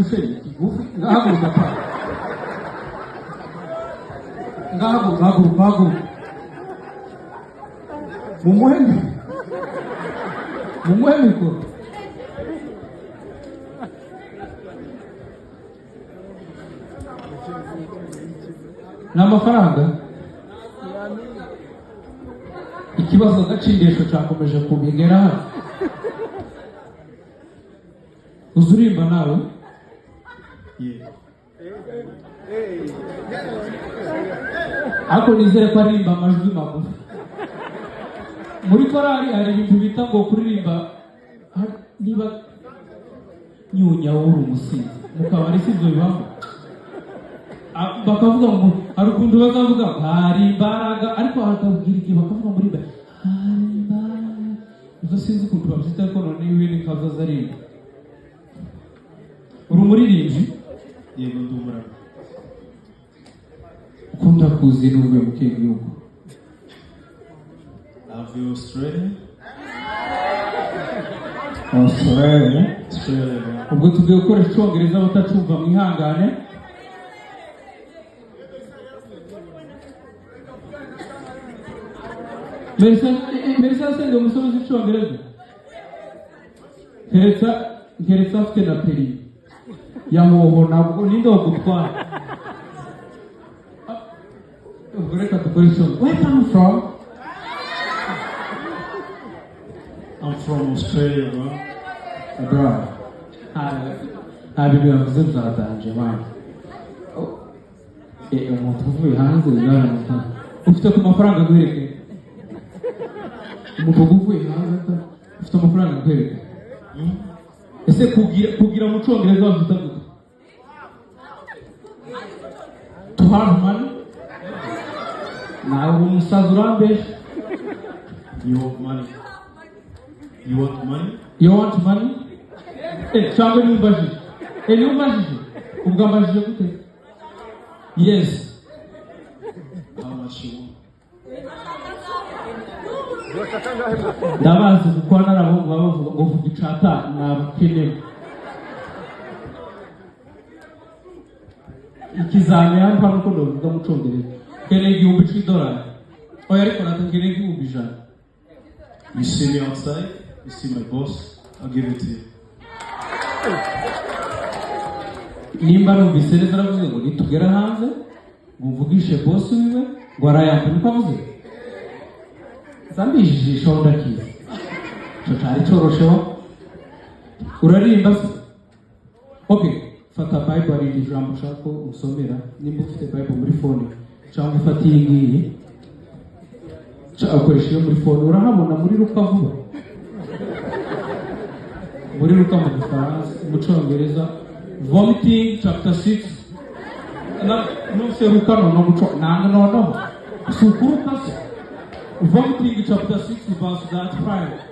Kirashushe, ni kigufi. Ngahaguruka pa, ngahaguruka, haguruka, haguruka. Mumuhe, mumuhe mikoro. Ni amafaranga. Ikibazo gacindesho cyakomeje kubigera hano. Uzi uririmba nawe? Yeah. Ariko nizere ko aririmba amajwi magufi. Muri korali hari ibintu bita ngo kuririmba niba nyunya wowe uri umusinzi mu kabari, si ibyo bibamo? Bakavuga ngo hari ukuntu bazavuga ngo hari imbaraga, ariko hakabwira igihe bakavuga muri ba hari imbaraga. Ibyo sinzi ukuntu babyita, ariko noneho iwe ni kazoza aririmba. Uri umuririmbyi? Yego, ndi umuramyi. Ukunda kuzi n'uvuye mu kihe gihugu? Avuye Australia. Australia? Australia, bro. Ubwo tugiye gukoresha icyongereza, abatacumva mwihangane. Merisa yasenga umusore uzi icyongereza, keretse afite na peri ya hoho. Ntabwo ninde wagutwara. Ubwo reka dukore icyongereza. Where come from? I'm from Australia, bro. Bro, nta bintu yavuze byatanje man. Umuntu uvuye hanze byaramutse ufite ku mafaranga guhereke. Umuntu uvuye hanze ufite amafaranga guhereke. Ese kugira mu cyongereza bavuga gute? To have money. Nawe uri umusazi, urambesha. You want money? You want money? You want money? Cyangwa niba umbajije. Niba umbajije. Ubwo ambajije gute? Yes. How much you want? Ndabazi kuko n'abahungu baba bavuga ngo vuga icata ni abakene. Ikizami hano hano uko ndavuga mu cyongereza. Nkeneye $1000. Oya, ariko natwe nkeneye 100,000. You see me outside, you see my boss, I'll give it to you. Nimba numvise neza, aravuze ngo nitugera hanze ngo mvugishe boss wiwe ngo arayampa. Niko avuze? Zambijijishaho, ndakizi ico cari corosheho. Uraririmba se? Okay, fata Bible, hari ijambo ushaka ko usomera. Nimba ufite Bible muri phone, cyangwa ufate iyi ngiyi, ukoresha iyo muri phone. Urahabona muri Luka vuba, muri Luka mu Gifaransa, mu Cyongereza, vomiting chapter 6 na nuse Luka noneho muco nanga noneho si ukuruka se? Vomiting chapter 6 verse 35.